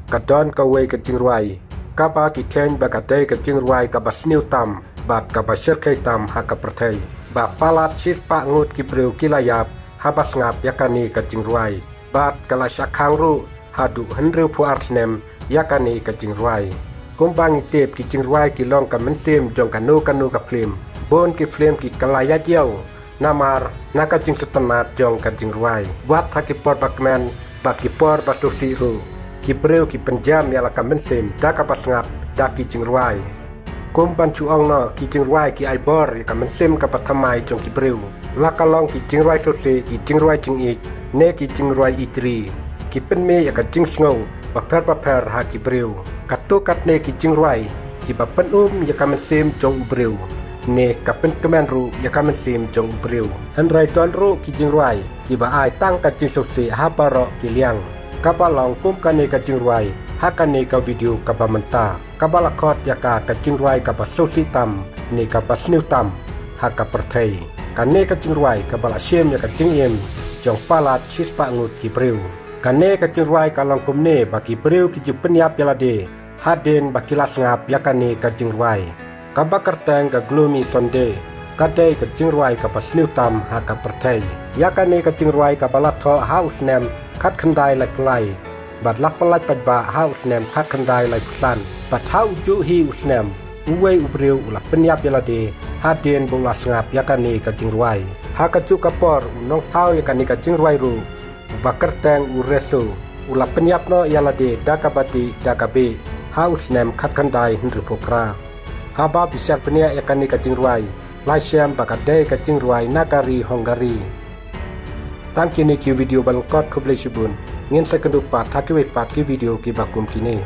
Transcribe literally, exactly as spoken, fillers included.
ka don kawei ka jingrwai kaba ki kheiñ ba ka dei ka jingrwai kaba sniew tam bad kaba shyrkhei tam ha ka pyrthei, ba palat shispah ngut ki briew ki la ïap haba sngap ïa kane ka jingrwai, bad ka la shah khang ruh haduh hynriewphew ar snem ïa kane ka jingrwai. Kumba ngi tip, ki jingrwai ki long ka mynsiem jong kano kano ka phlim. Bun ki phlim ki kylla ïa jong namar na ka jingsngewtynnat jong ka jingrwai. Wat ha ki por ba kmen bad ki por ba sngewsih ruh, ki briew ki pynjam ïa la ka mynsiem da kaba sngap da ki jingrwai. Kum ban shu ong noh, ki jingrwai ki ai bor ïa ka mynsiem kaba thymmai jong ki briew, la ka long ki jingrwai sngewsih, ki jingrwai jingïeit, ne ki jingrwai ïeit ri. Ki pynmih ïa ka jingsngew bapher bapher ha ki briew. Katto katne ki jingrwai kiba pynum ïa ka mynsiem jong u briew, ne ka pynkmen ruh ïa ka mynsiem jong u briew. Hynrei don ruh ki jingrwai kiba ai tang ka jingsngewsih ha baroh ki liang, kaba long kum kane ka jingrwai ha kane ka video kaba mynta, kaba la khot ïa ka ka jingrwai kaba sngewsih tam ne kaba sniew tam ha ka pyrthei. Kane ka jingrwai kaba la shim ïa ka jingim jong palat shispah ngut ki briew. Kane ka jingrwai ka long kumne, ba ki briew ki ju pynïap ïa lade hadien ba ki la sngap ïa kane ka jingrwai. Kaba kyrteng ka Gloomy Sunday, ka dei ka jingrwai kaba sniew tam ha ka pyrthei. Ïa kane ka jingrwai kaba la thoh ha u snem khatkhyndai laiphew lai, bad la pyllait paidbah ha u snem khatkhyndai laiphew san. Bad ha u juh hi u snem, uwei u briew u la pynïap ïa lade hadien ba u la sngap ïa kane ka jingrwai. Ha kajuh ka por, u nongthaw ïa kane ka jingrwai ruh, uba kyrteng u Reso, u la pynïap noh ïa lade da kaba dih da ka bieit ha u snem khatkhyndai hynriewphew phra. Haba bishar bniah ïa kane ka jingrwai, la shem ba ka dei ka jingrwai na ka ri Hungary. Tang kine ki video ba lyngkot, khublei shibun. Ngin sa ïakynduh pat ha kiwei pat ki video kiba kum kine.